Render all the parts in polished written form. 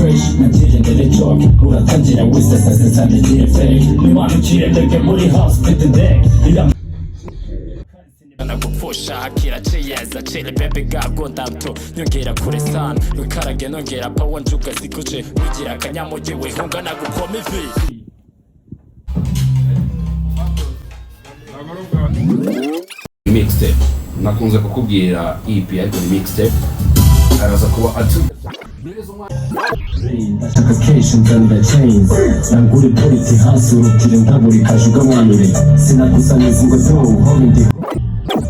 Fresh nagire joke, uratangira wisesase nigire fake, nimanukire ndege muri house mfite indege. Nagupfusha hakira ciyeza chile baby gagunda mto nyongera kure sana wikarage nongera power njuga zikuce wigira akanyamugi wihunga nagukoma ivi. Mixtape nakunze kukubwira EP, ariko ni mixtape, araza kuba atu Ndashaka cash, nzanira chains, nangure politi hasi urutire ndaburi kajuga mwanure sinakusaniza ngo zo homie ndi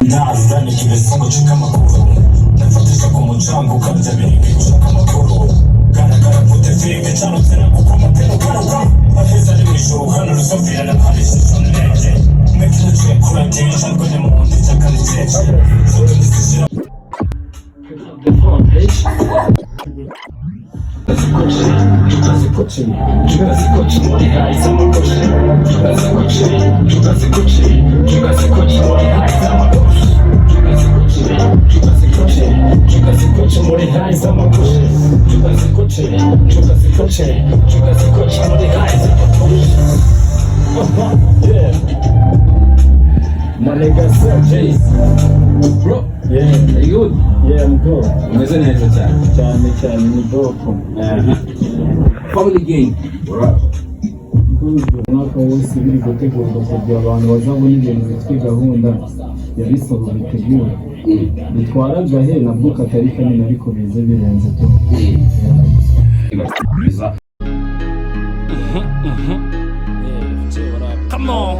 nazana ikibeso ngo cika amakuru ndafatisha ku mucanga ukabya birindwi gushaka amakuru garagara gute fike cyane nagukoma peno garuka aheza ari mu ijuru hano rusofira na paris ndende making a trip kuratisha ngo ni mu ndi cyakane cece foto ndizishira the phone, bitch. Tukazi tukazi muri high z'amakoshi, tukazi tukazi tukazi muri high z'amakoshi, tukazi tukazi tukazi muri high z'amakoshi, tukazi tukazi tukazi muri high z'amakoshi. Yeah. My nigga Jay. Bro. Yeah. Are you good? Yeah, I'm good. Umeze neza cyane. Cyane cyane, ni dope. Family gang. Umwaka wose biri gutegurwa kugira abantu bazabona ibintu bifite gahunda ya bisaba bitegura bitwara agahe nabwo katari kanini, ariko bize birenze tu. Biza. Come on.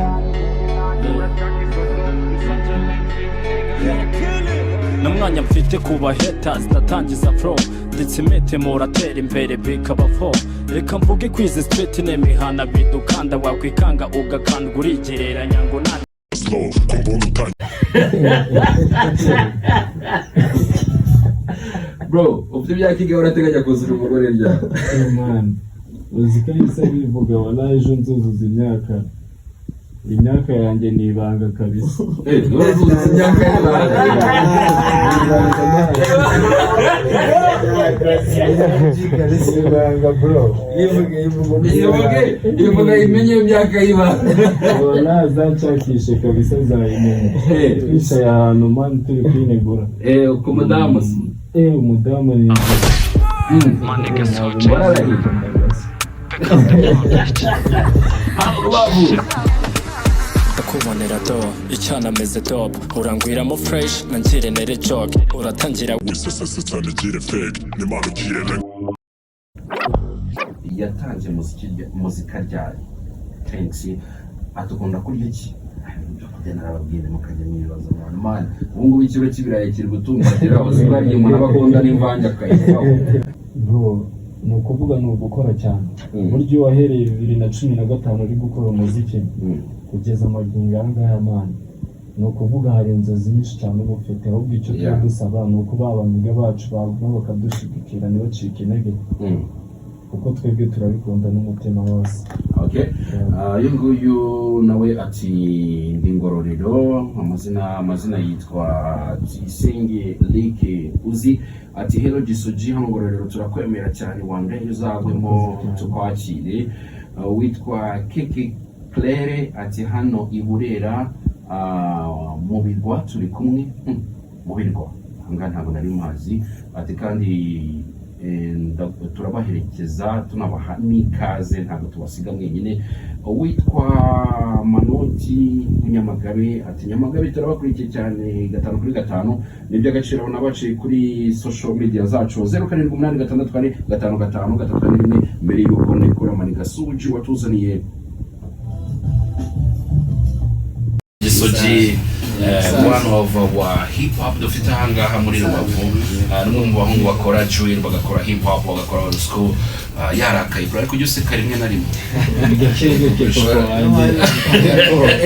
N'umwanya mfite ku haters, ndatangiza flow ndetse imete muratera imbere bikaba fo. Reka mvuge kwizi street n'imihana bidukanda, wakwikanga ugakandwa urigereranya ngo nta Slow ko mbona utangiye. Bro, ufite imyaka ingahe? Urateganya kuzura umugore ryari? Man, uzi ko ahise bivuga, wala ejo nzuzuza imyaka yanjye ni ibanga kabisa. Eh, urazuza imyaka y'ibanga? Ibanga, bro. Ivuge, ivuge imenye imyaka y'ibanga. Wala zanshakishe kabisa nzayimenya. Twicaye ahantu, man, turi kwinegura. Eh, ku mudamu se? Eh, umudamu ni Wararahiye. Rubavu. Ndakubonera do icyana ameze dope, urangwiramo fresh nangire nere joke, uratangira Wisesase nigire fake, nimanukire. Yatangiye muziki muzika ryari? Thanks. Atukunda kurya iki? Ibyo kurya narababwiye mukajya mwibaza abantu. Man, ubu ngubu ikiro cy'ibirayi kiri gutumbagira, uzi ko hari igihe umuntu aba akunda n'imvange akayivaho. Bro, ni ukuvuga ni ugukora cyane. Burya iyo wahereye 2015 uri gukora umuziki kugeza amagingo aya ngaya, man, ni ukuvuga hari inzozi nyinshi cyane uba ufite. Ahubwo icyo tuba dusaba ni uko ba bamiga bacu baguma bakadushyigikira, ntibacike intege, kuko twebwe turabikunda n'umutima wose. Okay. Ah, uyu nguyu nawe ati ndi Ngororero, amazina yitwa Tuyisenge Like uzi, ati hello Gisoji, hano Ngororero turakwemera cyane, one day uzagwemo tukwakire. Ah, witwa Keke Claire ati hano i Burera, ah, mu birwa turi kumwe. Mu birwa ahangaha ntabwo nari mazi. Ati kandi turabaherekeza tunabaha n'ikaze, ntabwo tubasiga mwenyine. Uwitwa Manoti Nyamagabe ati Nyamagabe turabakurikiye cyane 5 kuri 5, ni iby'agaciro. Nabaciye kuri social media zacu 0786455541 mbere y'uko nikura Maniga Suji watuzaniye Gisoji, one of our hip hop dufite ahangaha muri Rubavu. N'umwe mu bahungu bakora drill, bagakora hip hop, bagakora old school. Yarakaye bro, ariko ujya useka rimwe na rimwe. Gake gake, papa wanjye.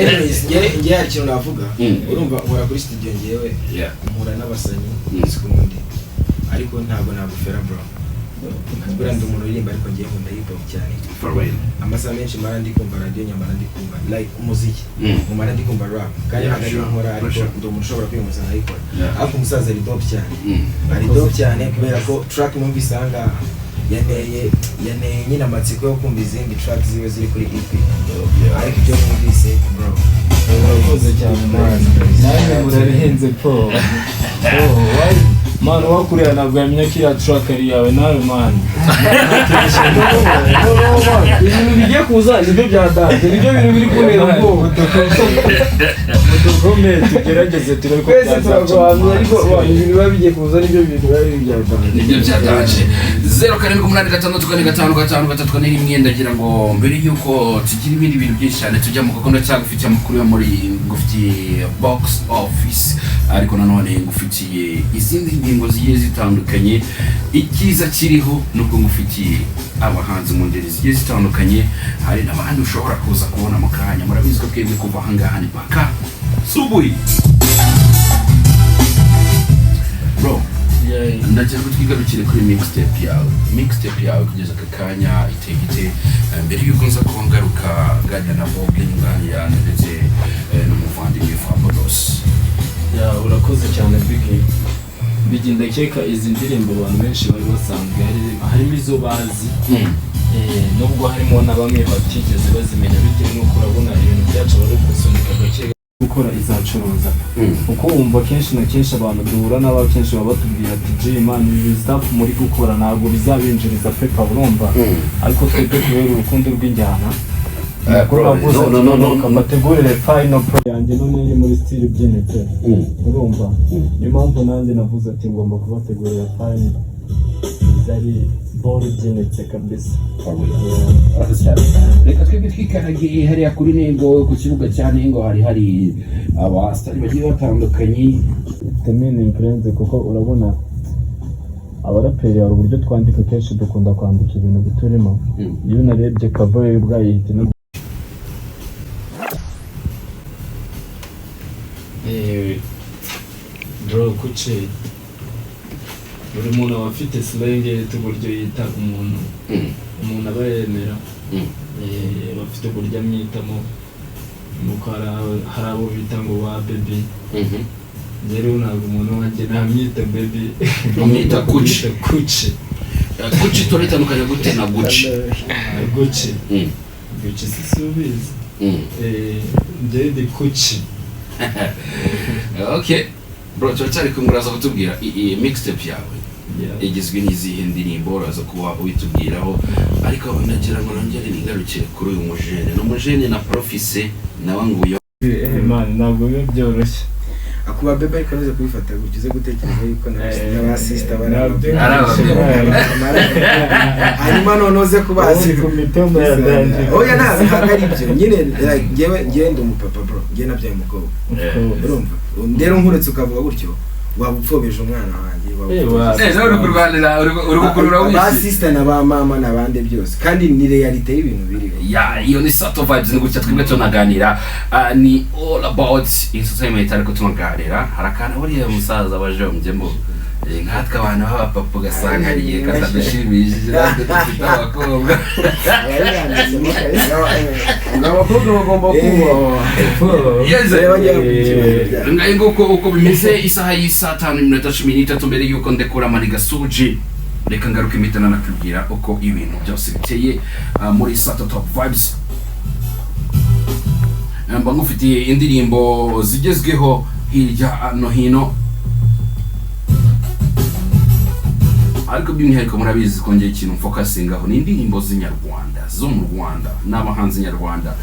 Anyways, nge hari ikintu navuga. Urumva nkora kuri studio ngewe, mpura n'abasanyi umunsi ku wundi, ariko ntabwo nagufera, bro. Buriya ndi umuntu uririmba, ariko ngewe nkunda hip hop cyane. For real. Amasaha menshi mara ndi kumva radiyo, nyamara ndi kumva like umuziki, mara ndi kumva rap kandi ntabwo ariyo nkora, ariko ndi umuntu ushobora kwiyumva nkayikora. Ariko umusaza ari dope cyane. Ari dope cyane kubera ko track numvise aha ngaha. Yanteye nyine amatsiko yo kumva izindi track ziwe ziri kuri EP, ariko ibyo numvise, bro. Urakoze cyane, man. Nanjye murabihenze po. Oh, man, wakuriya ntabwo yamenya ko iriya track ari iyawe nawe, man. Ibintu bigiye kuza nibyo bya danger, nibyo bintu biri kubera ubwoba. Mudugume tugerageze turebe ko Twese byazaca. turaguhamya, ariko ibintu biba bigiye kuza nibyo bintu biba biri bya danger. Nibyo byatanje. 0786455341. Ndagira ngo mbere y'uko tugira ibindi bintu byinshi cyane tujya mu, kuko ndacyagufitiye amakuru yo muri, ngufitiye box office, ariko nanone ngufitiye izindi ngingo zigiye zitandukanye. Icyiza kiriho nubwo ngufitiye abahanzi mu ngeri zigiye zitandukanye, hari n'abandi ushobora kuza kubona mu kanya. Murabizi ko twebwe kuva ahangaha ni paka subuhi, bro. Ndagira ngo twigarukire kuri mixtape yawe. Mixtape yawe kugeza aka kanya iteye ite? Mbere y'uko nza kuba ngaruka nganira na Bob, nganira ndetse n'umuvandimwe Fabuloso. Yeah, urakoze cyane, Biggie. Biggie, ndakeka izi ndirimbo abantu benshi bari basanzwe harimo izo bazi, nubwo harimo na bamwe batigeze bazimenya bitewe n'uko urabona ibintu byacu bari gusunika gake, gukora izacuruza, kuko wumva kenshi na kenshi abantu duhura nabo kenshi baba batubwira ati: "G man, ibi stuff muri gukora ntabwo bizabinjiriza pepa." Urumva, ariko twebwe kubera urukundo rw'injyana, Bro, navuze no, no, no, no. mbategurire final pro yanjye none iri muri style ibyinitse. Urumva, niyo mpamvu nanjye navuze ati ngomba kubategurira final zari ball ibyinitse kabisa. Urakoze cyane. Reka twebwe twikaragiye hariya kuri Nengo, ku kibuga cya Nengo hari abasitari bagiye batandukanye. Ifite meaning irenze, kuko urabona abaraperi hari uburyo twandika, kenshi dukunda kwandika ibintu biturimo. Iyo unarebye cover yo ubwayo ihita bro, kuki buri muntu aba afite slang ye, uburyo yita umuntu, umuntu aba yemera, aba afite uburyo amwitamo, nuko hari abo bita ngo ba baby. Rero ntabwo umuntu wanjye namwita baby. Umwita Kuki. Umwita Kuki. Kuki turitandukanya gute na Gucci? Gucci. Gucci si subizi. Njye ndi Kuki. Okay bro, turacyari kumwe. Uraza kutubwira iyi mixtape yawe Yeah. igizwe n'izihe ndirimbo, uraza kuba uyitubwiraho, ariko ndagira ngo nongere nigarukire kuri uyu mujene. Ni umujene na profise nawe nguyo. Man, ntabwo biba byoroshye. Akuba bebe, ariko ntuze kubifata gutyo, uze gutekereza yuko n'aba sister bari Nabyo hanyuma none uze kubazi. Ubundi ku mitoma ya danger. Oya, ntabwo ari ibyo nyine. Like, njyewe ndi umupapa, bro, njyewe nabyaye umukobwa. Urumva rero, nkuretse ukavuga gutyo waba upfobeje umwana wanjye, waba upfobeje. Eh, nawe uri kurwanira, uri gukurura Ba wisi. sister na ba mama n'abandi byose, kandi ni réalité y'ibintu biriho. Ya, iyo ni Sato Vibes, ni gutya twebwe tunaganira. Ni all about entertainment, ariko tunaganira hari akantu buriya musaza wajombyemo. Nkatwe abantu b'abapapa ugasanga hari igihe katadushimishije natwe dufite abakobwa. Ngo abakobwa bagomba kubahwa. Yes. Yes. Ngaho nguko uko bimeze. Isaha y'isaa 5:13. Mbere y'uko ndekura Maniga Suji, reka ngaruke impita nanakubwira uko ibintu byose biteye muri Sato Top Vibes. Mba ngufitiye indirimbo zigezweho hirya no hino, ariko by'umwihariko murabizi kongera ikintu mfokasingaho ni indirimbo z'inyarwanda zo mu Rwanda n'abahanzi nyarwanda.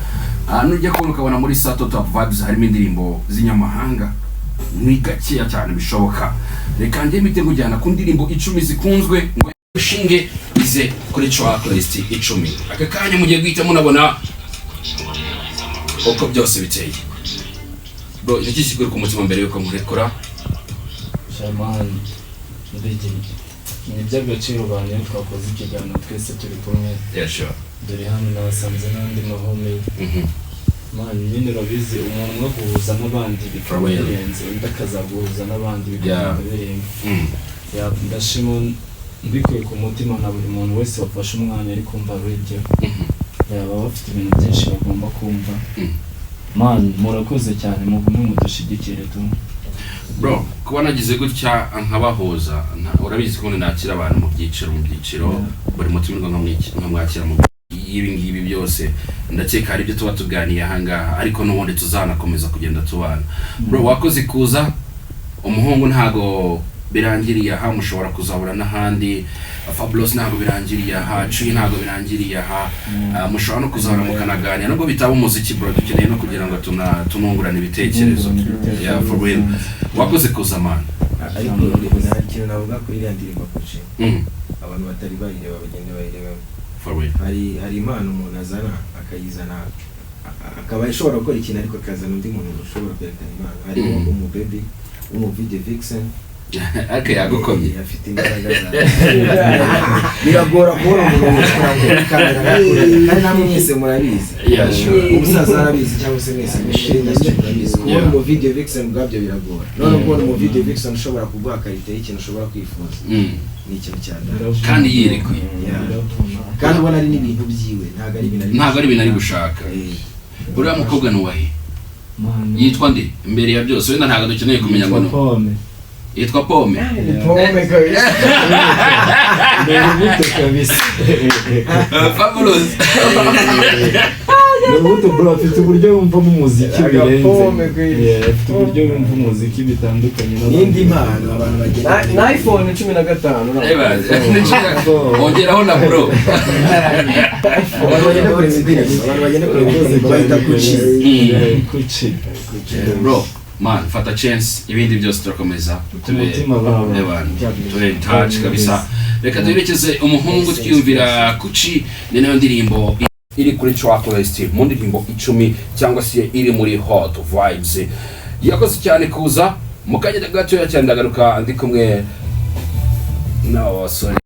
Nujya kubona ukabona muri Sato Top Vibes harimo indirimbo z'inyamahanga ni gakeya cyane bishoboka. Reka njye mpite nkujyana ku ndirimbo 10 zikunzwe ngo ushinge ize kuri tracklist 10. Aka kanya mugiye guhita munabona uko byose biteye. Bro, iki kikuri ku mutima mbere yuko nkurekura? Shamani Biggie, ni iby'agaciro bantu iyo twakoze ikiganiro twese turi kumwe. Yeah, sure. Dore hano nasanze n'andi mahome. Man, nyine urabizi, umuntu umwe aguhuza n'abandi bikaba For real. birenze, undi akazaguhuza n'abandi bikagenda birenga. Yeah, ndashima mbikuye ku mutima na buri muntu wese wafashe umwanya ari kumva radio. Yaba bafite ibintu byinshi bagomba kumva. Man, murakoze cyane, mugume mudushyigikire tu. Bro, kuba nagize gutya nkabahuza, urabizi ko nakira abantu mu byiciro, buri mutumirwa nkamwakira mu ibi ngibi byose. Ndakeka hari ibyo tuba tuganiye ahangaha, ariko n'ubundi tuzanakomeza kugenda tubana. Bro, wakoze kuza. Umuhungu ntago birangiriye aha, mushobora kuzahura n'ahandi. Fabulous ntabwo birangiriye aha, Cuyi ntabwo birangiriye aha. Mushobora no kuzahura mukanaganira nubwo bitaba umuziki. Bro, dukeneye no kugira ngo tunungurane ibitekerezo. Yeah, for real, wakoze kuza, man. Ariko nta kintu navuga kuri iriya ndirimbo Kuci. Abantu batari bayireba bagende bayirebemo. For real. Hari impano umuntu azana, akayizana, akaba ashobora gukora ikintu, ariko akazana undi muntu ushobora kwerekana impano. Harimo umubebi w'umuvideo vixen. Ariko yagukomye. Afite imbaraga za biragora kubona umuntu ukora kuri kamera, kandi namwe mwese murabizi. Yeah, sure. Umusaza arabizi, cyangwa se mwese muri industry murabizi, kubona umu video vixen ubwabyo biragora. None kubona umu video vixen ushobora kuguha qualité y'ikintu ushobora kwifuza ni ikintu cya danger. Kandi yirekuye. Yeah. Kandi ubona ari n'ibintu byiwe, ntabwo ari ibintu ari Ntabwo ari ibintu ari gushaka. Uriya mukobwa ni uwahe? Yitwa nde imbere ya byose? Wenda ntabwo dukeneye kumenya ngo ni Pome. Yitwa Pome. Ni pome kabisa. Ni urubuto kabisa. Fabulous. Ni urubuto, bro. Afite uburyo yumvamo umuziki birenze. Agapome kweli. Yeah, afite uburyo yumva umuziki bitandukanye n'abandi. N'indi mpano abantu bagenda Na iPhone 15. Ongeraho na bro. Abantu bagenda kureba indirimbo, abantu bagenda kureba indirimbo bahita Kuci. Yeah, Kuci. Bro, man, fata chance, ibindi byose turakomeza. Ku mutima baba. Evan, tube in touch kabisa. Reka duherekeze umuhungu twiyumvira Kuci. Ni nayo ndirimbo iri kuri tracklist mu ndirimbo 10, cyangwa se iri muri Hot Vibes. Yakoze cyane kuza. Mu kanya gatoya cyane ndagaruka ndi kumwe n'aba basore.